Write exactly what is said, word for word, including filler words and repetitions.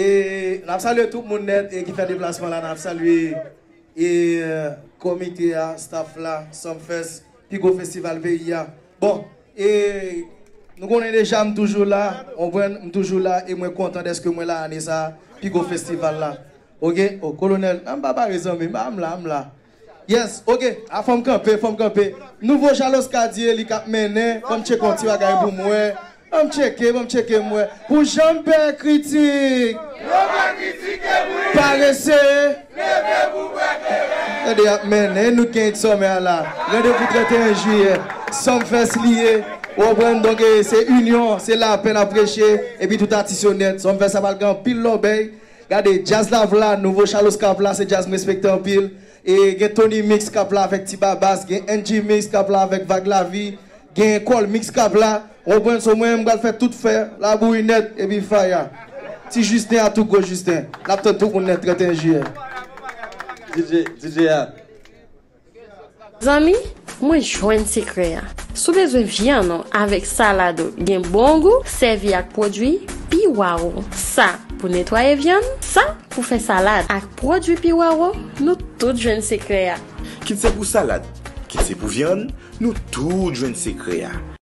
E n ap salye tout moun nèt e ki fè deplasman la, n ap salye e komite a, staff la, Sumfest, pi gwo festival peyi a. Bon, e nou konnen deja m toujou la, w konprann, m toujou la e mwen kontan dèske mwen la ane sa, pi gwo festival la. Oke, o kolonèl, nan m pa bare zanmi, m pa m la, m la. Yes, oke, a fò m kanpe, fò m kanpe. Nouvo Jaloska di e li k ap mennen, fò m tcheke yon ti bagay pou m wè. Fò m tcheke, fò m tcheke m wè. Pou Jean Pierre Critique. Yo pa kritike mwen. Parese. Leve pou bwè kleren. Tande, y ap mennen, nou t gen sòmè a la. Randevou trannteyen jiyè. Sumfest li ye. W konprann, donk, e, se inyon, se lapè n ap preche. Epi tout atis yo nèt. Sumfest sa pral gen anpil lòbèy. Gade, djaz la vla, nouvo Charles Cap la, se djaz m respekte anpil. E gen Tony Mix k ap la avèk Ti Babas, gen N G Mix k ap la avèk Vag Lavi, gen Kòl Mix k ap la. W konprann, so mwen, m pral fè tout fè, labouyi nèt, epi faya. Ti Justin a tou gwo Justin. N ap tann tout moun nèt trannteyen jiyè. D J, D J a. Zanmi, mwen jwenn sekrè a. Si w bezwen vyann ou avèk salad ou gen bon gou, sèvi ak pwodui Piwaro. Sa pou netwaye vyann, sa pou fè salad. Ak pwodui Piwaro, nou tout jwenn sekrè a. Kit se pou salad, kit se pou vyann, nou tout jwenn sekrè a.